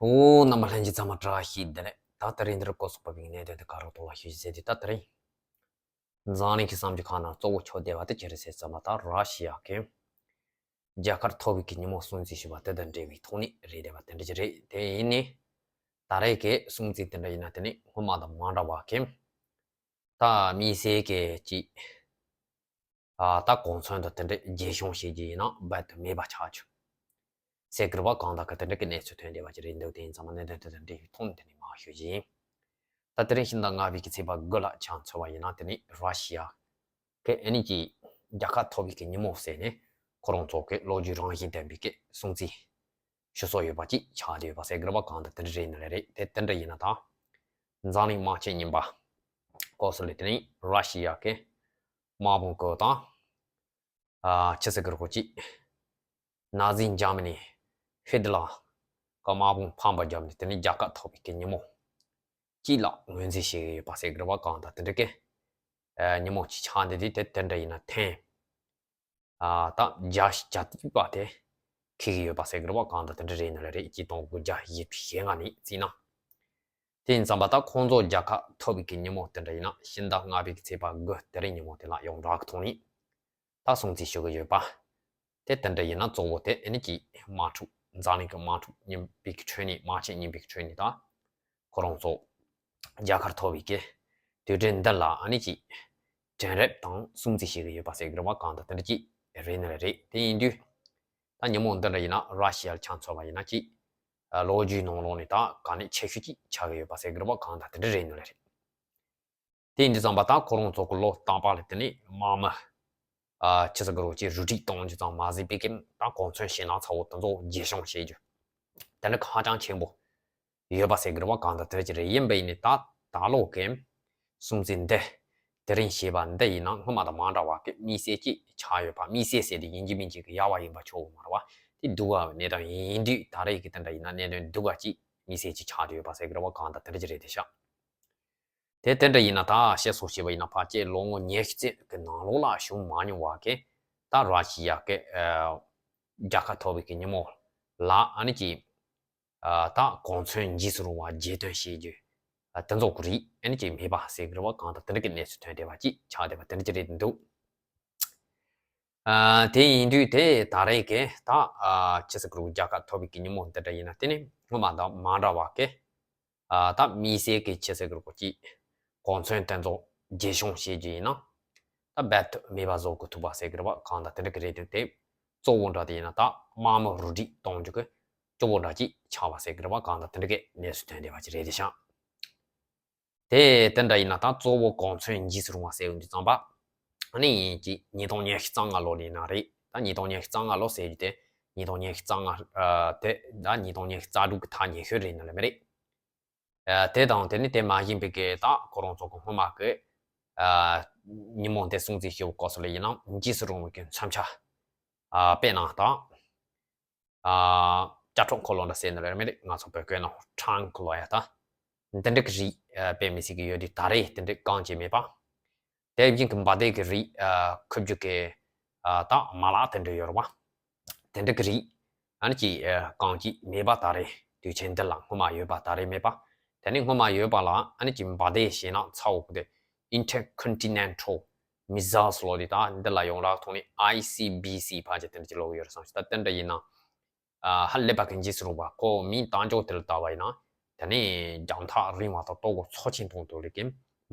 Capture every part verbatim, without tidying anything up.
ཨོ། རྣམ་པ་ལྷན་རྒྱས་ཚང་མ་བཀྲ་ཤིས་བདེ་ལེགས། ད་དེ་རིང་འདིར་སྐོར་སོགས་པ་བའི་གནད་དོན་དེ་ག་རོགས་གཏོང་བ་ཞུ་ཟེར་དུས། ད་དེ་རིང་འཛམ་གླིང་གི་བསམ་རྒྱུ་ཁག་ནང་གཙོ་བོ་ཆགས་བསྡད་པ་དེ་ཅི་རེད་ཟེར་ཙམ་པ། ད་ར་ཤི་ཡ་གི་རྒྱལ་ཁ་ཐོབ་པའི་གི་ཉིན་མོ་སྲུང་བརྩི་ཞུས་པ་དེ་དང་འབྲེལ་བའི་ཐོག་ནས་རེད་བསྡད་པ་དེ་འདྲ་ཅིག་རེད། དེ་ཡིན་ནའི་ད་རེས་ཀྱི་སྲུང་བརྩི་དེ་འདྲ་ཡིན་ན་དེ་ནི་སྔོན་མ་དང་མ་འདྲ་བ་གི། ད་དམིགས་བསལ་གྱི་ཅིག་ཨ། ད་གོ་མཚོན་དང་དེ་འདྲའི་རྒྱས་བཤད་བྱེད་རྒྱུ་ཡིན་ན་རྦད་དེ་མེད་པ་ཆགས་བྱུང་ཟེར་གི་རེད་པ། གང་ལྟར་གི་དེ་འདྲ་གི་གནས་ཚུལ་ཐོན་བསྡད་པ་ཅིག་རེད་འདུག་དེ་ཡིན་ཙང་མ་གནད་དོན་དེ་དང་འབྲེལ་བའི་ཐོག་ནས་དེ་ནས་མར་ཞུ་རྒྱུ་ཡིན། ད་དེ་རིང་ཕྱི་ཟླ་ལྔ་པའི་གི་ཚེས་པ་དགུ་ལ་ཆ་མཚོན་པ་ཡིན་ན། དེ་ནི་ར་ཤི་ཡ་གི་ཨ་ནི་ཀྱི་རྒྱལ་ཁ་ཐོབ་པའི་གི་ཉིན་མོ་ཟེར་ནས་ཁོ་རང་ཚོ་གི་ལོ་རྒྱུས་རང་བཞིན་ལྡན་པའི་གི་སྲུང་བརྩི་ཞུ་སྲོལ་ཡོད་པ་ཅིག་ཆགས་བསྡད་ཡོད་པ་ཟེར་གི་རེད་པ། གང་ལྟར་དེ་འདྲ་རེད་ནི་རེད། དེ་དེ་འདྲ་ཡིན་ན་ད་འཛམ་གླིང་དམག་ཆེན་གཉིས་པ་སྐབས་སུ་ལ་དེ་ནི་ར་ཤི་ཡ་གི་དམག་དཔུང་གི་དང་། ཨ། ཆི་ཟེར་གི་རེད་གོ་ཅིག་ན་ཟི་འཇར་མ་ནི་ཧི་ཏི་ལར་གི་དམག་དཔུང་ཕམ་པ་བརྒྱབ་ནས་དེ་ནི་རྒྱལ་ཁ་ཐོབ་པའི་གི་ཉིན་མོ་ཅིག་ལ་ངོས་འཛིན་བྱེད་ཀྱི་ཡོད་པ་ཟེར་གི་རེད་པ། གང་ལྟར་དེ་འདྲ་གི་ཨ། ཉིན་མོ་ཅིག་ཆགས་བསྡད་དེ། དེ་དེ་འདྲ་ཡིན་ན་ཐེངས་ཨ། ད་བརྒྱ་བརྒྱ་དེ་འཁེལ་གྱི་ཡོད་པ་ཟེར་གི་རེད་པ། གང་ལྟར་དེ་འདྲ་རེད་ནི་རེད། གཅིག་སྟོང་དགུ་བརྒྱ་བཞི་བཅུ་ཞེ་ལྔ་ནས་བརྩིས་ན། དེ་ཡིན་ཙང་མ་ད་ཁོང་ཚོ་རྒྱལ་ཁ་ཐོབ་པའི་གི་ཉིན་མོ་དེ་འདྲ་ཡིན་ན་ཕྱི་ཟླ་ལྔ་པའི་གི་ཚེས་པ་དགུ་དེ་རིང་ཉིན་མོ་དེ་ལ་ཡོངས་གྲགས་ཀྱི་ཐོག་ནས་ད་སྲུང་བརྩི་ཞུ་གི་ཡོད་པ། དེ་དེ་འདྲ་ཡིན་ན་གཙོ་བོ་དེ་ཨ་ནི་ཀྱི་དམག་འཁྲུག་འཛམ་གླིང་གི་དམག་འཁྲུག་གཉིས་པའི་གི་ཁྲོད་ནས། དམག་ཆེན་གཉིས་པའི་གི་ཁྲོད་ནས་ད་ཁོ་རང་ཚོ་རྒྱལ་ཁ་ཐོབ་པའི་གི་དུས་དྲན་འདི་ལ་ཨ་ནི་ཀྱི་དྲན་རེབ་དང་སྲུང་བརྩི་ཞུ་གི་ཡོད་པ་ཟེར་གི་རེད་པ། གང་ལྟར་དེ་འདྲ་ཅིག་རེད་ནི་རེད། དེ་ཡིན་དུས་ད་ཉིན་མོ་འདི་འདྲ་ཡིན་ན་ར་ཤི་ཡར་ཆ་མཚོན་པ་ཡིན་ན་ཅིག་ཨ། ལོ་རྒྱུས་ནང་ལོགས་ནས་ད་ག་ནས་ཆེ་ཤོས་ཅིག་ཆགས་ཀྱི་ཡོད་པ་ཟེར་གི་རེད་པ། གང་ལྟར་དེ་འདྲ་རེད་ནི་རེད། དེ་ཡིན་དུས་ཙམ་པ་ད་ཁོ་རང་ཚོ་གི་ལོ་རྟག་པ་ལ་དེ་ནས་དམག་མི་ཨ། ཆི་ཟེར་གི་རེད་གོ་ཅིག་རུ་སྒྲིག་གཏོང་རྒྱུ་ཙམ་མ་ཟད་པའི་གི་ད་གོ་མཚོན་ཞེད་སྣང་ཚ་བོ་དེ་ཚོ་རྒྱས་བཤད་བྱེད་རྒྱུ་དེ་འདྲ་ཧ་ཅང་ཆེན་པོ་ཡོད་པ་ཟེར་གི་རེད་པ། གང་ལྟར་དེ་འདྲ་ཅིག་རེད། ཡིན་པ་ཡིན་ནའི་ད་ད་ལོ་གི་སྲུང་བརྩི་འདི་དེ་རིང་ཞེས་པ་འདི་ཡིན་ན་སྔོན་མ་དང་མ་འདྲ་བ་གི་དམིགས་བསལ་ཅིག་ཆགས་ཡོད་པ། དམིགས་བསལ་ཟེར་དེ་ཡིན་གཅིག་མིན་གཅིག་གི་ཡག་པ་ཡིན་པ་ཆོག་གི་མ་རེད་པ། དེ་སྡུག་པ་གནད་དོན་ཡིན་དུས། ད་རེས་ཀྱི་དེ་འདྲ་ཡིན་ན་གནད་དོན་སྡུག་པ་ཅིག་དམིགས་བསལ་ཅིག་ཆགས་བསྡད་ཡོད་པ་ཟེར་གི་རེད་པ། གང་ལྟར་དེ་འདྲ་ཅིག་རེད་དེ་ཤག་དེ་དེ་འདྲ་ཡིན་ན་ད་བཤད་སྲོལ་བྱས་པ་ཡིན་ན་ཕལ་ཆེར་ལོ་ངོ་ཉི་ཤུ་ཙམ་གི་ནང་ལོགས་ལ་བྱུང་མ་མྱོང་བ་གི་ད་ར་ཤི་ཡ་གི་ཨ། རྒྱལ་ཁ་ཐོབ་པའི་གི་ཉིན་མོ་ལ་ཨ་ནི་ཀྱི་ཨ། ད་གོ་མཚོན་འཇིགས་སུ་རུང་བ་རྒྱས་སྟོན་བྱེད་རྒྱུ་ཨ། དེ་ཚོ་གི་རིགས་ཨ་ནི་ཀྱི་མེད་པ་ཟེར་གི་རེད་པ། གང་ལྟར་དེ་འདྲ་གི་གནས་ཚུལ་ཐོན་བསྡད་པ་ཅིག་ཆགས་བསྡད་པ་དེ་འདྲ་ཅིག་རེད་འདུག་ཨ། དེ་ཡིན་དུས་དེ་ད་རེས་ཀྱི་ད་ཨ། ཆི་ཟེར་གི་རེད་གོ་རྒྱལ་ཁ་ཐོབ་པའི་གི་ཉིན་མོ་འདི་འདྲ་ཡིན་ན་དེ་ནི་སྔོན་མ་དང་མ་འདྲ་བ་གི་ཨ། ད་དམིགས་བསལ་གྱི་ཆི་ཟེར་གི་རེད་གོ་ཅིག་གོ་མཚོན་དེ་ཚོ་རྒྱས་བཤད་བྱེད་རྒྱུ་ཡིན་ན་ད་རྦད་དེ་མེད་པ་བཟོ་དགོས་ཐུག་པ་ཟེར་གི་རེད་པ། གང་ལྟར་དེ་འདྲ་གི་རེད་དེ། དེ་གཙོ་བོ་འདྲ་དེ་ཡིན་ན་ད་དམག་མི་རུ་སྒྲིག་གཏོང་རྒྱུ་གི་གཙོ་བོ་འདྲ་ཅིག་ཆགས་པ་ཟེར་གི་རེད་པ། གང་ལྟར་དེ་འདྲ་གི་གནས་ཚུལ་ཐོན་བསྡད་པ་ཅིག་རེད་དེ་ཤག་དེ་དེ་འདྲ་ཡིན་ན་ད་གཙོ་བོ་གོ་མཚོན་འཇིགས་སུ་རུང་བ་ཟེར་ཡོང་དུས་ཙམ་པ། ཨ་ནི་ཅིག་ཉིས་སྟོང་ཉི་ཤུ་རྩ་ལྔ་ལོ་ལ་ཡིན་ན་རེད། ད་ཉིས་སྟོང་ཉི་ཤུ་རྩ་ལྔ་ལོ་ཟེར་རྒྱུ་དེ་ཉིས་སྟོང་ཉི་ཤུ་རྩ་ལྔ་ཨ། དེ་ད་ཉིས་སྟོང་ཉི་ཤུ་རྩ་དྲུག་གི་མཐའ་ཉེ་ཤོས་རེད་ནི་ལ་མི་རེད། ཨ། དེ་དང་དེ་ནི་དེ་མ་ཡིན་པའི་གི་ད་ཁོ་རང་ཚོ་གི་སྔོན་མ་གི་ཨ། ཉིན་མོ་དེ་སྲུང་བརྩི་ཞུ་བའི་སྐབས་སུ་ལ་ཡིན་ན་འཇིགས་སུ་རུང་བའི་གི་མཚོན་ཆ་ཨ། དཔེར་ན་ད་ཨ། ལྕགས་ཁྲབ་འཁོར་ལོ་འདྲ་ཟེར་ནི་ལ་མི་རེད། ང་ཚོ་བོད་སྐད་ནང་ཊང་ཀི་ལབ་ཡ་ད་འདི་འདྲ་གི་རིགས་ཨ། དཔེ་མི་སྲིད་གི་ཡོད་དུས། ད་རེས་དེ་འདྲ་གང་ཅི་མེད་པ། དེ་བཞིན་གྱི་འབའ་སྡེ་གི་རིགས་ཨ། འཁུར་རྒྱུ་གི་ཨ། ད་མ་ལག་དེ་འདྲ་ཡོད་རེད་པ། དེ་འདྲ་གི་རིགས་ཨ་ནི་ཀྱི་ཨ། གང་ཅི་མེད་པ། ད་རེས་དུས་ཆེན་འདི་ལ་སྔོན་མ་ཡོད་པ་ད་རེས་མེད་པ། དེ་ནི་སྔོན་མ་ཡོད་པ་ལ་ཨ་ནི་ཀྱི་འབའ་སྡེ་ཞེད་སྣང་ཚ་བོ་གི་དེ་Intercontinental Missiles ལབ་དེ། ད་འདི་ལ་ཡོངས་གྲགས་ཐོག་ནས་ཨའི་སི་བི་སི་ཕལ་ཆེར་དེ་འདྲ་ཅིག་ལབ་ཀྱི་ཡོད་རེད་བསམ་ཞིང་། ད་དེ་འདྲ་ཡིན་ན། ཨ། ཧ་ལས་པ་གི་འཇིགས་སུ་རུང་བ། ཁོ་མིང་བཏགས་འཇོག་དེ་ལ་ལྟ་བ་ཡིན་ན། དེ་ནི་རྒྱང་ཐག་རིང་བ་དང་ལྟོ་གོས་ཚབས་ཆེན་གཏོང་ཐུབ་རིགས་ཀྱི་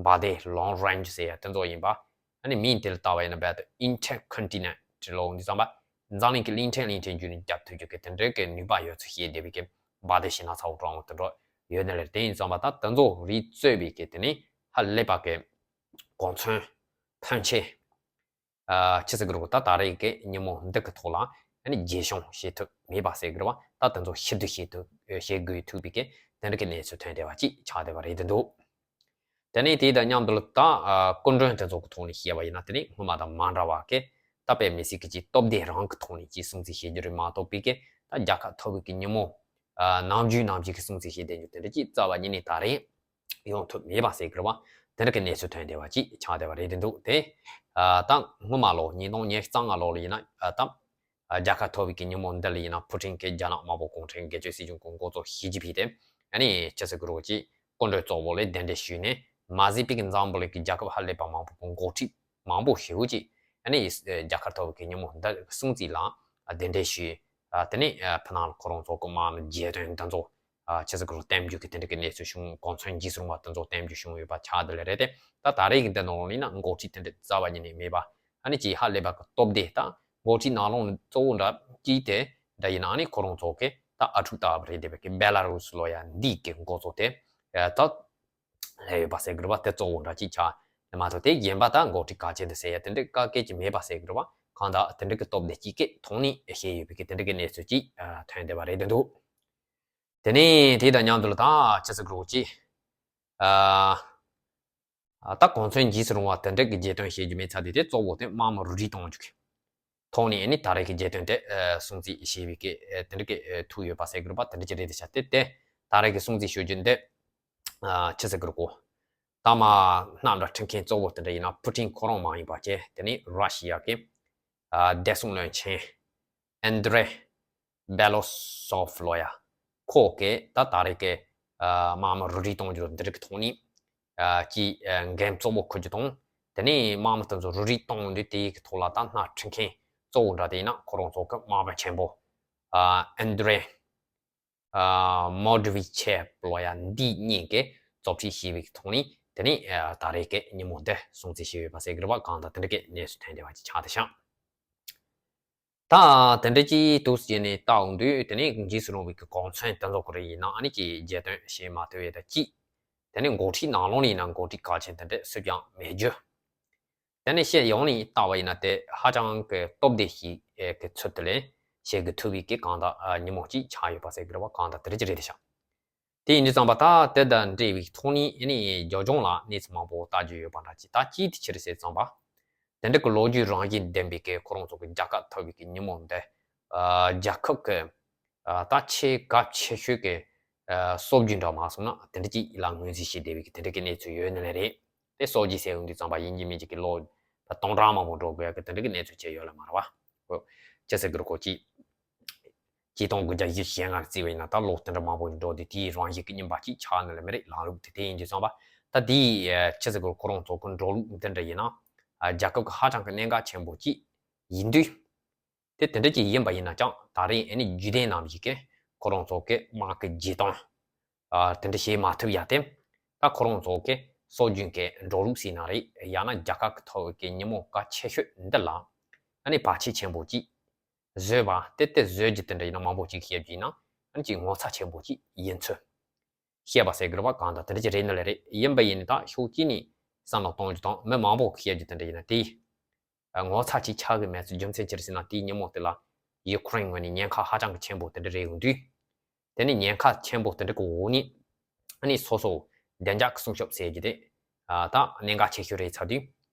འབའ་སྡེ་long range ཟེར་ཡ་དེ་ཚོ་ཡིན་པ། ཨ་ནི་མིང་དེ་ལ་ལྟ་བ་ཡིན་ན་རྦད་དེ་Intercontinental ལབ་ཡོང་དུས་ཙམ་པ། འཛམ་གླིང་གི་གླིང་ཕྲན་གླིང་ཕྲན་བརྒྱུད་ནས་བརྒྱབ་ཐུབ་རྒྱུ་གི་དེ་འདྲའི་གི་ནུས་པ་ཡོད་ཚུལ་བཤད་བསྡད་པའི་གི་འབའ་སྡེ་ཞེད་སྣང་ཚ་བོ་དྲགས་པོ་དེ་འདྲ་ཡོད་ནི་ལ། དེ་ཡིན་ཙམ་པ་ད་དེ་ཚོ་རིགས་གཙོས་པའི་གི་དེ་ནི་ཧ་ལས་པ་གི་གོ་མཚོན་ཕོན་ཆེ། ཨ། ཆི་ཟེར་གི་རེད་གོ་ད་ད་རེས་ཀྱི་ཉིན་མོ་འདི་གི་ཐོག་ལ་ཨ་ནི་རྒྱས་བཤད་བྱེད་ཐུབ་མེད་པ་ཟེར་གི་རེད་པ། ད་དེ་ཚོ་ཕྱིར་བསྡུ་བྱེད་ཐུབ་བྱེད་དགོས་ཐུག་པའི་གི་དེ་འདྲ་གི་གནས་ཚུལ་ཐོན་བསྡད་པ་ཅིག་ཆགས་བསྡད་པ་རེད་དེ་འདུག་དེ་ནས་དེ་དང་མཉམ་དུ་ད་ཨ། སྐུ་མགྲོན་དེ་ཚོ་གི་ཐོག་ནས་བཤད་པ་ཡིན་ན་དེ་ནི་སྔོན་མ་དང་མ་འདྲ་བ་གི་ད་དཔེ་མི་སྲིད་གི་ཅིག་སྟོབས་ལྡན་རང་གི་ཐོག་ནས་ཅིག་སྲུང་བརྩི་བྱེད་རྒྱུ་རེད་མ་གཏོགས་པའི་གི་ད་རྒྱལ་ཁ་ཐོབ་པའི་གི་ཉིན་མོ་ཨ། ནམ་རྒྱུན་ནམ་རྒྱུན་གི་སྲུང་བརྩི་བྱེད་བསྡད་རྒྱུ་དེ་འདྲ་ཅིག་རྩ་བ་ཉིད་ནས་ད་རེས་ཡོང་ཐུབ་མེད་པ་ཟེར་གི་རེད་པ། དེ་འདྲ་གི་གནས་ཚུལ་ཐོན་བསྡད་པ་ཅིག་ཆགས་བསྡད་པ་རེད་དེ་འདུག་དེ་ཨ། ད་སྔོན་མ་ལོ་ཉིས་སྟོང་ཉི་ཤུ་རྩ་ལྔ་ལོ་ལ་ཡིན་ན་ཨ། ད་ རྒྱལ་ཁ་ཐོབ་པའི་གི་ཉིན་མོ་འདི་ལ་ཡིན་ན་ཕུ་ཊིན་གྱིས་རྒྱ་ནག་དམར་པོ་གུང་ཁྲན་སྒེར་གཅོད་སྲིད་གཞུང་གི་འགོ་གཙོ་ཞི་ཅིན་ཕིང་དེ་ཨ་ནི་ཅི་ཟེར་དགོས་རེད་ཅེས་སྐུ་མགྲོན་གཙོ་བོ་ལ་གདན་འདྲེན་ཞུས་ནས་མ་ཟད་པའི་གི་འཛམ་བུ་གླིང་གི་རྒྱལ་ཁབ་ཧ་ལས་པ་མང་པོ་གི་འགོ་ཁྲིད་མང་པོ་ཞེ་པོ་ཅིག་ཨ་ནི་རྒྱལ་ཁ་ཐོབ་པའི་གི་ཉིན་མོ་འདི་སྲུང་བརྩི་ལ་གདན་འདྲེན་ཞུས། དེ་ནས་ཕུ་ནང་ལ་ཁོ་རང་ཚོ་གི་དམག་མི་རྒྱལ་དོན་འདི་ཚོ་ཨ་ཆི་ཟེར་དགོས་རེད། གཏན་འཇགས་ཀྱི་དེ་འདྲ་གི་གནས་ཚུལ་བྱུང་། གོ་མཚོན་འཇིགས་སུ་རུང་བ་དེ་ཚོ་གཏན་འཇགས་བྱུང་ཡོད་པ་ཆགས་བསྡད་ལེ་རེད་དེ། ད་ད་རེས་ཀྱི་འདི་ནང་ལོགས་ནས་ན་འགོ་ཁྲིད་དེ་འདྲ་རྩ་བ་ཉིད་ནས་མེད་པ། ཨ་ནི་ཅིག་ཧ་ལས་པ་གི་སྟོབས་བདེ། ད་འགོ་ཁྲིད་ནང་ལོགས་ནས་གཙོ་བོ་འདྲ་ཅིག་དེ་འདྲ་ཡིན་ན། ཨ་ནི་ཁོ་རང་ཚོ་གི་ད་ཨ་ཕྲུག་ལྟ་བུ་རེད་བསྡད་པའི་གི་བེ་ལ་རུ་སི་ལོ་ཡ་འདི་གི་འགོ་གཙོ་དེ་ད་སླེབས་ཡོད་པ་ཟེར་དགོས་རེད་པ། དེ་གཙོ་བོ་འདྲ་ཅིག་ཆགས་ནས་མ་གཏོགས། དེ་གཞན་པ་ད་འགོ་ཁྲིད་གལ་ཆེན་དེ་ཟེར་ཡ་དེ་འདྲ་ག་གེ་ཅིག་མེད་པ་ཟེར་དགོས་རེད་པ། གང་ལྟར་དེ་འདྲ་གི་སྟོབས་བདེ་ཅིག་གི་ཐོག་ནས་བཤད་ཡོད་པའི་གི་དེ་འདྲ་གི་གནས་ཚུལ་ཅིག་ཐོན་བསྡད་པ་རེད་འདུག་དེ་ནས་དེ་དང་མཉམ་དུ་ལ་ད་ཆི་ཟེར་དགོས་རེད་ཅིག་ཨ་ད་གོ་མཚོན་འཇིགས་སུ་རུང་བ་དེ་འདྲ་གི་རྒྱལ་དོན་བྱེད་རྒྱུ་མེད་ཚར་དུས། དེ་གཙོ་བོ་དེ་དམག་མི་རུ་སྒྲིག་གཏོང་རྒྱུ་གི་ཐོག་ནས་ཨ་ནི་ད་རེས་ཀྱི་རྒྱལ་དོན་དེ་ཨ་སྲུང་བརྩི་བྱས་པའི་གི་ཨ་དེ་འདྲ་གི་ཨ་ཐུག་ཡོད་པ་ཟེར་དགོས་རེད་པ། དེ་འདྲ་ཅིག་རེད་དེ་ཤག་དེ་དེ་ད་རེས་ཀྱི་སྲུང་བརྩི་ཞུ་རྒྱུ་འདི་ཨ་ཆི་ཟེར་དགོས་རེད་གོ། ད་མ་གནམ་ར་ཁྲིད་མཁན་གཙོ་བོ་དེ་འདྲ་ཡིན་ན་ཕུ་ཊིན་ཁོ་རང་མ་ཡིན་པ་བྱས། དེ་ནས་ར་ཤི་ཡ་གི་ཨ་བདེ་སྲུང་བློན་ཆེན་ཨན་དྲེ་བེ་ལོ་སོབ་ལོ་ཡ། ཁོ་གིས་ད་ད་རེས་ཀྱི་ཨ་དམག་མི་རུ་སྒྲིག་གཏོང་རྒྱུ་འདི་རིགས་ཀྱི་ཐོག་ནས་ཨ་ཀྱི་ཨ་འགན་གཙོ་བོ་འཁུར་རྒྱུ་དང་། དེ་ནས་དམག་མི་དེ་ཚོ་རུ་སྒྲིག་གཏོང་དུས་དེའི་གི་ཐོག་ལ་ད་སྣེ་ཁྲིད་མཁན་གཙོ་བོ་འདྲ་དེ་ཡིན་ན་ཁོ་རང་ཚོ་གི་དམག་དཔོན་ཆེན་པོ་ཨ་ཨན་དྲེ་ཨ་མོ་དྲི་བི་ཆེབ་ལོ་ཡ་འདི་གཉིས་ཀྱིས་གཙོ་ཁྲིད་བྱས་པའི་གི་ཐོག་ནས། དེ་ནས་ཨ་ད་རེས་ཀྱི་ཉིན་མོ་འདི་སྲུང་བརྩི་བྱས་ཡོད་པ་ཟེར་གི་རེད་པ། གང་ལྟར་དེ་འདྲ་གི་གནས་ཚུལ་ཐོན་བསྡད་པ་ཅིག་ཆགས་བསྡད་ཤག་ད་དེ་འདྲ་ཅིག་འདུག་སེ་བྱས་ནས་ལྟ་འོང་དུས། དེ་ནས་འཇིགས་སུ་རུང་བའི་གི་གོ་མཚོན་དེ་ཚོ་ཁོ་རང་ཡིན་ན་ཨ་ནི་ཅིག་རྒྱལ་དོན་བྱེད་མ་ཐུབ་ཡས་དང་གཅིག་དེ་ནས་འགོ་ཁྲིད་ནང་ལོགས་ནས་ཡིན་ན་འགོ་ཁྲིད་གལ་ཆེན་དེ་འདྲ་སུས་ཀྱང་མེད་རྒྱུ། དེ་ནས་བཤད་ཡོང་ནས་ལྟ་བ་ཡིན་ན་དེ་ཧ་ཅང་གི་སྟོབས་བདེ་ཞིག་གི་ཚུལ་དུ་ལས་བྱེད་དགོས་ཐུབ་པའི་གི་གང་ལྟར་ཨ་ཉིན་མོ་ཅིག་ཆགས་ཡོད་པ་ཟེར་གི་རེད་པ། གང་ལྟར་དེ་འདྲ་ཅིག་རེད་དེ་ཤག་དེ་ཡིན་དུས་ཙམ་པ་ད་དེ་དང་འབྲེལ་བའི་ཐོག་ནས་ཨ་ནི་རྒྱབ་ལྗོངས་ལ་གནས་ཚུལ་མང་པོ་ལྟ་རྒྱུ་ཡོད་པ་འདྲ་ཅིག་ད་ཅིའི་ཕྱིར་ཟེར་ཙམ་པ། དེ་འདྲ་གི་ལོ་རྒྱུས་རང་བཞིན་ལྡན་པའི་གི་ཁོ་རང་ཚོ་གི་རྒྱལ་ཁ་ཐོབ་པའི་གི་ཉིན་མོ་འདི་ཨ་རྒྱལ་ཁབ་ཀྱི་ཨ་ད་ཆེས་གལ་ཆེ་ཤོས་ཀྱི་ཨ་སྲོལ་རྒྱུན་འདྲ་མ་སོང་ན་དེ་འདྲ་ཅིག་ལ་ངོས་འཛིན་བྱེད་བསྡད་པའི་གི་དེ་འདྲ་གི་གནས་ཚུལ་ཡོད་ནི་ལས་རེད། དེ་སྲོལ་རྒྱུན་ཟེར་ཡོང་དུས་ཙམ་པ་ཡིན་གཅིག་མིན་གཅིག་གི་ལོ་ད་སྟོང་ཕྲག་མང་པོ་འགྲོ་དགོས་ཡ་གི་དེ་འདྲ་གི་གནས་ཚུལ་ཅིག་ཡོད་ལ་མ་རེད་པ། འོ། ཅི་ཟེར་དགོས་རེད་གོ། ཅིག་ཆིག་སྟོང་དགུ་བརྒྱ་བཞི་བཅུ་ཞེ་ལྔ་རྩིས་པ་ཡིན་ན་ད་ལོ་དེ་འདྲ་མང་པོ་འགྲོ་དུས་དེའི་རང་བཞིན་གྱི་རྙིང་པ་ཅིག་ཆགས་ནི་ལས་མི་རེད། ལམ་ལུགས་དེ་དེ་ཡིན་དུས་ཙམ་པ་ད་དེའི་ཨ་ཅི་ཟེར་དགོས། ཁོ་རང་ཚོ་གི་འགྲོ་ལུགས་འདི་འདྲ་ཡིན་ན་ཨ་རྒྱལ་ཁབ་ཀྱི་ཧ་ཅང་གི་གནད་འགག་ཆེན་པོ་ཅིག་ཡིན་དུས། དེ་དེ་འདྲ་ཅིག་ཡིན་པ་ཡིན་ན་ཀྱང་ད་རེས་ཨ་ནི་རྒྱུ་ལྡན་རྣམས་ཀྱིས་ཁོ་རང་ཚོ་གི་དམག་གི་རྗེས་གཏོང་ཨ་དེ་འདྲ་བྱེད་མ་ཐུབ་ཡ་དེ། ད་ཁོ་རང་ཚོ་གི་སྲོལ་རྒྱུན་གྱི་འགྲོ་ལུགས་ཟེར་ན་རེད། ཡང་ན་རྒྱལ་ཁ་གི་ཐོབ་པའི་གི་ཉིན་མོ་གལ་ཆེ་ཤོས་འདི་ལ་ཨ་ནི་བར་ཆད་ཆེན་པོ་ཅིག་བཟོས་པ་དེ། དེ་བཟོས་རྒྱུ་དེ་འདྲ་ཡིན་ན་མང་པོ་ཅིག་བཤད་རྒྱུ་ཡིན་ན་ཨ་ནི་ཅིག་ངོ་ཚ་ཆེན་པོ་ཅིག་ཡིན་ཚུལ་བཤད་པ་ཟེར་གི་རེད་པ། གང་ལྟར་དེ་འདྲ་ཅིག་རེད་ནི་ལས་རེད། ཡིན་པ་ཡིན་ནི་ད་ཕྱོགས་གཅིག་ནས་བསམ་བློ་གཏོང་རྒྱུ་དང་མི་མང་པོ་གིས་བཤད་རྒྱུ་དེ་འདྲ་ཡིན་ན་དེ་ངོ་ཚ་ཅིག་ཆགས་གི་མེད་ཚུལ་རྒྱུ་མཚན་ཅི་རེད་ཟེར་ན། དེའི་ཉིན་མོ་དེ་ལ་ཡུ་ཁུ་རེན་ངོས་ནས་ཉེན་ཁ་ཧ་ཅང་གི་ཆེན་པོ་དེ་འདྲ་རེད་ཡོང་དུས། དེ་ནས་ཉེན་ཁ་ཆེན་པོ་དེ་འདྲ་གི་འོག་ནས་ཨ་ནི་སོ་སོ་བདེ་འཇགས་ཀྱི་སྲུང་སྐྱོབ་ཟེར་རྒྱུ་དེ་ཨ་ད་གནད་འགག་ཆེ་ཤོས་རེད་ཚར་དུས།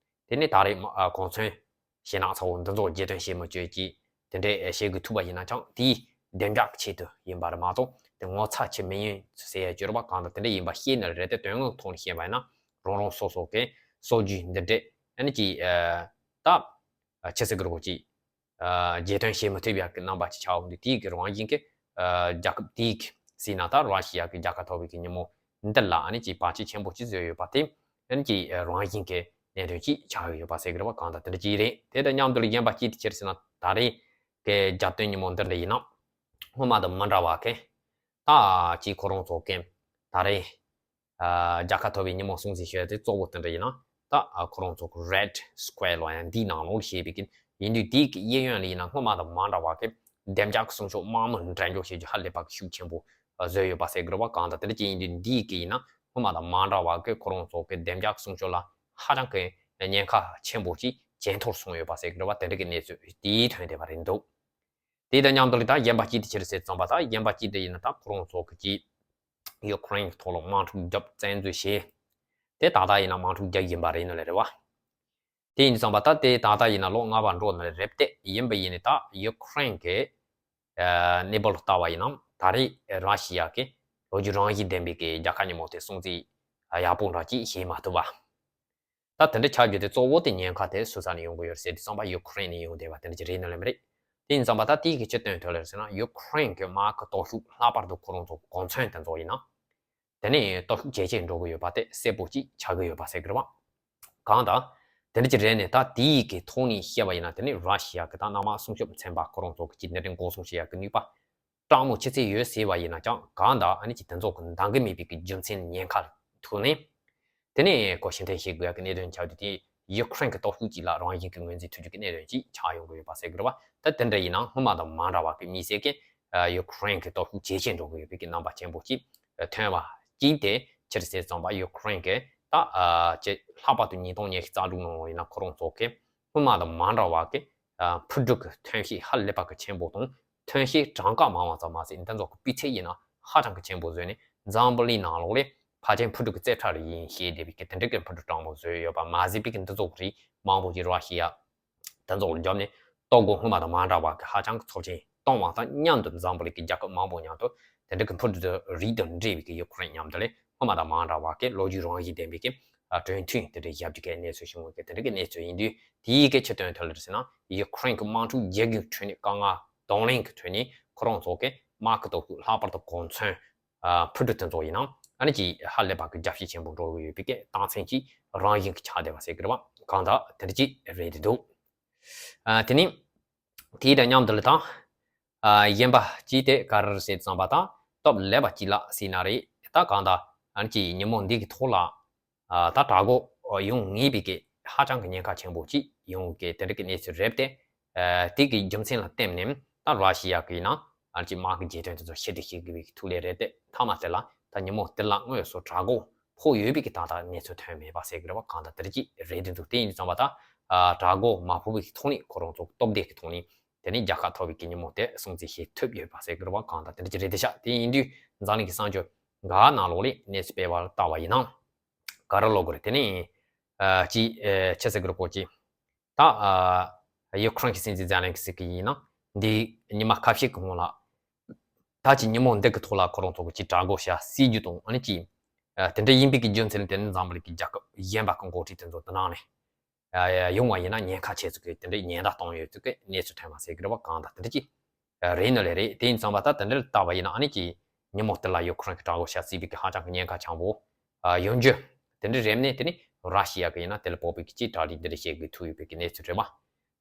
དེ་ནས་ད་རེས་མ་ཨ་གོ་མཚོན་ཞེ་ནག་ཚ་བོ་འདི་ཚོ་རྒྱལ་དོན་བྱེད་མི་བཅུག་གི་དེ་འདྲ་བྱེད་དགོས་ཐུག་པ་ཡིན་ན་ཀྱང་དེའི་བདེ་འཇགས་ཀྱི་ཆེད་དུ་ཡིན་པ་རེད་མ་གཏོགས། དེ་ངོ་ཚ་ཆེ་མི་ཡིན་ཟེར་ཡ་ཅིག་ཡོད་རེད་པ། གང་ལྟར་དེ་འདྲ་ཡིན་པ་ཤེས་ནི་རེད་དེ། དོན་དངོས་ཐོག་ནས་བཤད་པ་ཡིན་ན་རང་རང་སོ་སོ་གི་སྲོལ་རྒྱུན་འདི་འདྲ་ཨ་ནི་ཅིག་ཨ་ད་ཨ་ཆི་ཟེར་གི་རེད་གོ། ཅིག་ཨ་རྒྱལ་དོན་བྱེད་མི་ཐུབ་ཡག་གི་རྣམ་པ་ཅིག་ཆགས་འོང་དུས། དེའི་གི་རང་བཞིན་གྱི་ཨ་རྒྱལ་ཁབ་དེའི་གི་ཟེར་ན་ད་ར་ཤི་ཡ་གི་རྒྱལ་ཁ་ཐོབ་པའི་གི་ཉིན་མོ་འདི་ལ་ཨ་ནི་ཅིག་བར་ཆད་ཆེན་པོ་ཅིག་བཟོས་ཡོད་པ་དེ་ཨ་ནི་ཅིག་ཨ་རང་བཞིན་གྱི་གནད་དོན་ཅིག་ཆགས་ཡོད་པ་ཟེར་གི་རེད་པ། གང་ལྟར་དེ་འདྲ་ཅིག་རེད། དེ་དང་མཉམ་དུ་ལ་གཞན་པ་ཅིག་དེ་ཅི་རེད་ཟེར་ན། ད་རེས་ཀྱི་རྒྱལ་དོན་ཉིན་མོ་འདི་འདྲ་ཡིན་ན་སྔོན་མ་དང་མི་འདྲ་བ་གི་ད་ཅིག་ཁོ་རང་ཚོ་གི་ད་རེས་ཨ་རྒྱལ་ཁ་ཐོབ་པའི་ཉིན་མོ་སྲུང་བརྩི་ཞུ་ཡ་དེ་གཙོ་བོ་དེ་འདྲ་ཡིན་ན། ད་ཨ་ཁོ་རང་ཚོ་གི་Red Square་ལ་ཡང་འདིའི་ནང་ལོགས་ལ་བྱས་པའི་གི་ཡིན་དུས། དེའི་གི་གཡས་གཡོན་ལ་ཡིན་ན་སྔོན་མ་དང་མ་འདྲ་བ་གི་བདེ་འཇགས་ཀྱི་སྲུང་སྐྱོབ་དམག་མི་འགྲན་སྐྱོང་བྱེད་རྒྱུ་ཧ་ལས་པ་གི་ཤུགས་ཆེན་པོ་བཟོས་ཡོད་པ་ཟེར་གི་རེད་པ། གང་ལྟར་དེ་འདྲ་ཅིག་ཡིན་དུས། འདིའི་གི་ཡིན་ན་སྔོན་མ་དང་མ་འདྲ་བ་གི་ཁོ་རང་ཚོ་གི་བདེ་འཇགས་ཀྱི་སྲུང་སྐྱོབ་ལ་ཧ་ཅང་གི་ཉེན་ཁ་ཆེན་པོ་ཅིག་ཇེ་མཐོར་སོང་ཡོད་པ་ཟེར་གི་རེད་པ། དེ་འདྲ་གི་གནས་ཚུལ་དེའི་ཐོན་བསྡད་པ་རེད་འདུག་དེ་དང་མཉམ་དུ་ལ་ད་གཞན་པ་ཅིག་དེ་ཅི་རེད་ཟེར་ཙམ་པ། ད་གཞན་པ་ཅིག་དེ་ཡིན་ན་ད་ཁོ་རང་ཚོ་གི་ཅིག་ཡུ་ཁུ་རེན་གྱི་ཐོག་ལ་དམག་འཁྲུག་རྒྱབ་བཙན་འཛུལ་བྱས། དེ་ད་ལྟ་ཡིན་ན་དམག་འཁྲུག་རྒྱབ་ཡིན་པ་རེད་ནི་ལས་རེད་པ། དེ་ཡིན་ཙམ་པ་ད་དེ་ད་ལྟ་ཡིན་ན་ལོ་ལྔ་པ་འགྲོ་ནི་ལས་རེད་དེ། ཡིན་པ་ཡིན་ནི་ད་ཡུ་ཁུ་རེན་གྱི་ཨ་གནས་བབ་ལ་ལྟ་བ་ཡིན་ན་ད་རེས་ར་ཤི་ཡ་གི་ལོ་རྒྱུས་རང་བཞིན་ལྡན་པའི་གི་རྒྱལ་ཁ་ཉིན་མོ་དེ་སྲུང་བརྩི་ཡག་པོ་འདྲ་ཅིག་བྱེད་མ་ཐུབ་པ། ད་དེ་འདྲ་ཆགས་རྒྱུ་དེ་གཙོ་བོ་དེ་ཉེན་ཁ་དེ་སུ་ས་ནས་ཡོང་གི་ཡོད་ཟེར་དུས་ཙམ་པ་ཡུ་ཁུ་རེན་ནས་ཡོང་བསྡད་པ་དེ་འདྲ་ཅིག་རེད་ནི་ལས་མི་རེད། དེ་ཡིན་ཙང་པ་ད་དེའི་གི་ཕྱིར་དོན་དོན་ལ་ཟེར་ན་ཡུ་ཁུ་རེན་གྱི་དམག་གི་སྟོབས་ཤུགས་ལྷག་པར་དུ་ཁོ་རང་ཚོ་གོ་མཚོན་དེ་ཚོ་ཡིན་ན། དེ་ནས་སྟོབས་ཤུགས་ཇེ་ཆེར་འགྲོ་གི་ཡོད་པ་དེ་གསལ་པོ་ཅིག་ཆགས་ཀྱི་ཡོད་པ་ཟེར་གི་རེད་བ། གང་ལྟར། དེ་འདྲ་ཅིག་རེད་ནས་ད་དེའི་གི་ཐོག་ནས་བཤད་པ་ཡིན་ན་དེ་ནི་ར་ཤི་ཡ་གི་ད་གནམ་དམག་སྲུང་སྐྱོབ་ཚན་པ་ཁོ་རང་ཚོ་གི་ཅིག་ནད་རིགས་འགོག་སྲུང་བྱེད་ཡག་གི་ནུས་པ་དྲག་མོ་ཆེ་ཚད་ཡོད་ཟེར་བ་ཡིན་ན་ཀྱང་གང་ལྟར་ཨ་ནི་ཅིག་དེ་ཚོ་གི་འདང་གི་མེད་པའི་གི་རྒྱུ་མཚན་ཉེན་ཁ་ཐུག་ནས། དེ་ནས་ཁོ་ཕྱིར་འཐེན་བྱེད་དགོས་ཡག་གི་གནད་དོན་ཆགས་དུས་དེ་ཡུ་ཁུ་རེན་གི་སྟོབས་ཤུགས་ཅིག་ལ་རང་བཞིན་གི་ངོས་འཛིན་ཐུབ་རྒྱུ་གི་གནད་དོན་ཅིག་ཆགས་ཡོང་གི་ཡོད་པ་ཟེར་གི་རེད་བ། ད་དེ་འདྲ་ཡིན་ན་སྔོན་མ་དང་མ་འདྲ་བ་གི་མི་སེར་གི་ཡུ་ཁུ་རེན་གི་སྟོབས་ཤུགས་ཇེ་ཆེར་འགྲོ་གི་ཡོད་པའི་གི་རྣམ་པ་ཆེན་པོ་ཅིག་ཐོན་པ་གཅིག་དེ་ཕྱིར་ཟེར་ཙམ་པ་ཡུ་ཁུ་རེན་གི་ད་ཅེ་ལྷག་པར་དུ་ཉིས་སྟོང་ཉི་ཤུ་རྩ་དྲུག་ནང་ཡིན་ན་ཁོ་རང་ཚོ་གི་སྔོན་མ་དང་མ་འདྲ་བ་གི་འཕུར་གྲུ་གི་ཐོན་སྐྱེད་ཧ་ལས་པ་གི་ཆེན་པོ་དང་ཐོན་སྐྱེད་གྲངས་ཀ་མང་བ་ཙམ་མ་ཟད་འདི་ཚོ་གི་སྤུས་ཚད་ཡིན་ན་ཧ་ཅང་གི་ཆེན་པོ་བཟོས་ནས་འཛམ་བུ་གླིང་ནང་ལོགས་ལས་ཕལ་ཆེར་འཕུར་གྲུ་གི་རྩེ་གྲས་རེ་ཡིན་ཞེས་བསྡད་པའི་གི་དེ་འདྲ་གི་འཕུར་གྲུ་དྲང་པོ་བཟོས་ཡོད་པ་མ་ཟད་པའི་གི་འདི་ཚོ་གི་རིགས་མང་པོ་ཞིག་ར་ཤི་ཡ་དེ་ཚོ་ལ་འཇོག་ནས་ལྟོ་གོས་སྔོན་མ་དང་མ་འདྲ་བ་གི་ཧ་ཅང་གི་ཚབས་ཆེན་གཏོང་བ་དང་མཉམ་དུ་འཛམ་བུ་གླིང་གི་རྒྱལ་ཁབ་མང་པོ་མཉམ་དུ་དེ་འདྲ་གི་འཕུར་གྲུ་རིགས་དང་འབྲེལ་བའི་གི་ཡུ་ཁུ་རེན་མཉམ་དུ་ལས་སྔོན་མ་དང་མ་འདྲ་བ་གི་ལོ་རྒྱུས་རང་བཞིན་ལྡན་པའི་གི་གྲོས་མཐུན་དེ་འདྲ་བཞག་རྒྱུ་གི་གནས་ཚུལ་བྱུང་བའི་གི་དེ་འདྲ་གི་གནས་ཚུལ་ཡིན་དུས་དེའི་གི་ཕྱིར་དོན་དོན་ལ་ཟེར་ན་ཡུ་ཁུ་རེན་གི་དམག་འཁྲུག་རྒྱག་རྒྱུའི་ཁྲོད་ནས་དཀའ་ངལ་གདོང་ལེན་གི་ཁྲོད་ནས་ཁོ་རང་ཚོ་གི་དམག་གི་སྟོབས་ཤུགས་ལྷག་པར་དུ་གོ་མཚོན། ཨ། འཕུར་གྲུ་དེ་ཚོ་ཡིན་ན་ཨ་ནི་ཅིག་ཧ་ལས་པ་གི་རྒྱབ་བཤིག་ཆེན་པོ་འགྲོ་གི་ཡོད་པའི་གི་རྟགས་མཚན་ཅིག་རང་བཞིན་གྱི་ཆགས་བསྡད་པ་ཟེར་གི་རེད་བ། གང་ལྟར་དེ་འདྲ་ཅིག་རེད་དེ་འདུག་ཨ། དེ་ནི་དེའི་དང་མཉམ་དུ་ལ་དང་། ཨ། གཞན་པ་ཅིག་དེ་ག་རེ་ཟེར་ཙམ་པ་དང་སྟོབས་ལེགས་པ་ཅིག་ལ་ཟེར་ན་རེད། ད་གང་ལྟར་ཨ་ནི་ཅིག་ཉིན་མོ་འདི་གི་ཐོག་ལ། ཨ། ད་དྲག་རྒོལ་ཡོང་ངེས་པའི་གི་ཧ་ཅང་གི་ཉེན་ཁ་ཆེན་པོ་ཅིག་ཡོང་གི་དེ་འདྲ་གི་གནས་ཚུལ་རེད་དེ། ཨ། དེ་གི་རྒྱུ་མཚན་ལ་བརྟེན་ནས་ད་ར་ཤི་ཡ་གི་ཡིན་ན་ཨ་ནི་ཅིག་དམག་གི་རྒྱལ་དོན་དེ་ཚོ་ཞི་བདེ་ཞིག་དགོས་པའི་ཐུགས་ལས་རེད་དེ། མཐའ་མ་དེ་ལ་ད་ཉིན་མོ་དེ་ལ་དངོས་སུ་དྲག་རྒོལ་ཕོག་ཡོད་པའི་གི་ད་ལྟ་གནས་ཚུལ་ཐོན་མེད་པ་ཟེར་གི་རེད་བ། གང་ལྟར་དེ་འདྲ་ཅིག་རེད་དེ་འདུག་དེ་ཡིན་དུས་ཙམ་པ་ད་ཨ་དྲག་རྒོལ་མ་ཕོག་པའི་གི་ཐོག་ནས་ཁོ་རང་ཚོ་སྟོབས་ལྡན་གི་ཐོག་ནས་དེ་ནས་རྒྱལ་ཁ་ཐོབ་པའི་གི་ཉིན་མོ་དེ་སྲུང་བརྩི་བྱེད་ཐུབ་ཡོད་པ་ཟེར་གི་རེད་བ། གང་ལྟར་དེ་འདྲ་ཅིག་རེད་དེ་ཤག་དེ་ཡིན་དུས་འཛམ་གླིང་གི་གསར་འགྱུར་འགའ་ནང་ལོགས་ལས་གནས་ཚུལ་སྤེལ་བ་ལ་ལྟ་བ་ཡིན་ན། ག་རེ་ལབ་དགོས་རེད། དེ་ནས་ཨ་ཅི་ཨ་ཆི་ཟེར་གི་རེད་གོ་ཅི། ད་ཨ་ཡུ་ཁུ་རེན་གྱི་སྲིད་འཛིན་ཛེ་ལན་སི་ཀི་ཡིན་ན་འདི་ཉི་མ་ཁ་ཤས་ཀྱི་སྔོན་ལ་ད་ཅི་ཉིན་མོ་འདི་གི་ཐོག་ལ་ཁོ་རང་ཚོ་གི་ཅི་དྲག་རྒོལ་བྱ་སྲིད་རྒྱུ་དང་ཨ་ནི་ཅི་ཨ་དེ་འདྲ་ཡིན་པའི་གི་རྒྱུ་མཚན་དེ་ནི་འཛམ་བུ་གླིང་གི་རྒྱལ་ཁབ་གཞན་པ་གི་འགོ་ཁྲིད་དེ་ཚོ་དེ་ནང་ནས་ཨ་ཡོང་བ་ཡིན་ན་ཉེན་ཁ་ཆེ་ཚུལ་གི་དེ་འདྲའི་ཉེན་བརྡ་གཏོང་ཡོད་ཚུལ་གི་གནས་ཚུལ་ཐོན་པ་ཟེར་གི་རེད་བ། གང་ལྟར་དེ་འདྲ་ཅི་རེད་ནི་ལས་རེད། དེ་ཡིན་ཙང་པ་ད་དེ་འདྲར་བལྟ་བ་ཡིན་ན་ཨ་ནི་ཅི་ཉིན་མོ་དེ་ལ་ཡུ་ཁུ་རེན་གྱི་དྲག་རྒོལ་བྱ་སྲིད་པའི་གི་ཧ་ཅང་གི་ཉེན་ཁ་ཆེན་པོ་ཨ་ཡོང་རྒྱུ་དེ་འདྲ་རེད་ནས། དེ་ནི་ར་ཤི་ཡ་གི་ཡིན་ན་དེ་ལ་སྤོབས་པའི་གི་ཅི་དྲག་རིགས་འདི་འདྲ་བྱེད་དགོས་ཐུག་ཡོད་པའི་གི་གནས་ཚུལ་རེད་བ།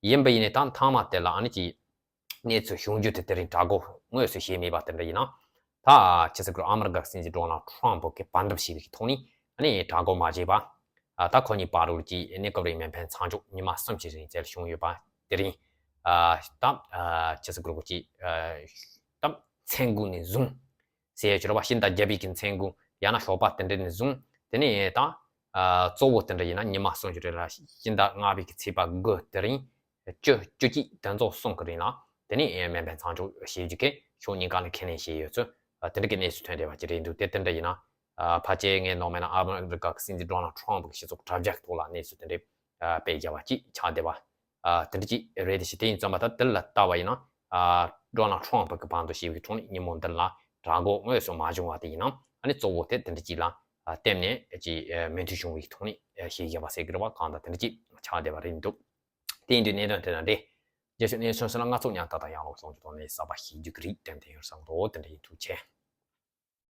ཡིན་པ་ཡིན་ནས་ད་མཐའ་མ་དེ་ལ་ཨ་ནི་ཅི་གནས་ཚུལ་བྱུང་རྒྱུ་དེ་དེ་རིང་དྲག་རྒོལ་དངོས་སུ་བྱས་མེད་པ་དེ་འདྲ་ཡིན་ན། ད་ཆི་ཟེར་དགོས་རེད། ཨ་མི་རི་ཀ་གི་སྲིད་འཛིན་ཌོ་ནལ་ཊམ་ཕ་གིས་བར་འདུམ་བྱས་པའི་གི་ཐོག་ནས་ཨ་ནི་དྲག་རྒོལ་མ་བྱས་པ། ཨ་ད་ཁོ་གཉིས་བར་དུ་ཀྱི་གནས་སྐབས་རིང་མེ་འཕེན་མཚམས་འཇོག་ཉི་མ་གསུམ་གྱི་རིང་བཙལ་བྱུང་ཡོད་པ་དེ་རིང་། ཨ་ད་ཨ་ཆི་ཟེར་དགོས་རེད་གོ་ཅི། ཨ་ད་མཚན་དགུ་ནས་བཟུང་ཟེར་ཡོད་ཀྱི་རེད་བ། ཕྱི་ཟླ་བརྒྱད་པའི་གི་མཚན་དགུ་ཡང་ན་ཞོགས་པ་དེ་འདྲ་ནས་བཟུང་དེ་ནས་ད་ཨ་གཙོ་བོ་དེ་འདྲ་ཡིན་ན་ཉི་མ་གསུམ་གྱི་རིང་ལ་ཕྱི་ཟླ་ལྔ་པའི་གི་ཚེས་པ་དགུ་དེ་རིང་བཅུ་བཅུ་གཅིག་དེ་ཚོ་གསུམ་གི་རིང་ལ་དེ་ནས་མེ་འཕེན་མཚམས་འཇོག་བྱེད་རྒྱུ་གི་ཕྱོགས་གཉིས་ཀ་ནས་ཁས་ལེན་བྱས་ཡོད་ཚུལ་དེ་འདྲ་གི་གནས་ཚུལ་ཐོན་བསྡད་པ་ཅིག་རེད་འདུག་དེ་དེ་འདྲ་ཡིན་ན། ཨ་ཕལ་ཆེར་ངས་མནོ་མེད་ན་ཨ་མི་རི་ཀ་གི་སྲིད་འཛིན་ཌོ་ནལ་ཊམ་ཕ་གི་སྤྱི་ཚོགས་དྲ་རྒྱ་ཐོག་ལ་གནས་ཚུལ་དེ་འདྲའི་ཨ་སྤེལ་བྱ་བ་ཅིག་ཆགས་བསྡད་པ། ཨ་དེ་འདྲ་ཅིག་རེད་དེ་ཞེས་དེ་ཡིན་ཙང་མ་ད་དེ་ལ་ལྟ་བ་ཡིན་ན་ཨ་ཌོ་ནལ་ཊམ་ཕ་གི་བར་དུ་བྱས་པའི་ཐོག་ནས་ཉིན་མོ་འདི་ལ་དྲག་རྒོལ་དངོས་སུ་མ་བྱུང་བ་དེ་ཡིན་ན་ཨ་ནི་གཙོ་བོ་དེ་དེ་འདྲ་ཅིག་ལ་ཨ་བརྟེན་ནས་ཅིག་ཨ་མོས་མཐུན་བྱུང་བའི་ཐོག་ནས་ཨ་བྱས་བཞག་པ་ཟེར་གི་རེད་བ། གང་ལྟར་དེ་འདྲ་ཅིག་ཆགས་བསྡད་པ་རེད་འདུག་དེ་ཡིན་དུས་གནད་དོན་དེ་ལ་འདྲེ། རྒྱལ་སྤྱི་གནས་ཚུལ་སོགས་ལ་ང་ཚོ་ཉག་ཏག་ཏག་ཡང་ལོག་སོང་རྒྱུ་དང་ནས་གསར་པ་ཤེས་རྒྱུ་གི་རིགས་ཏན་ཏན་ཡོད་བསམ་འདུག་དེ་འདྲ་ཡིན། ཐུགས་རྗེ་ཆེ།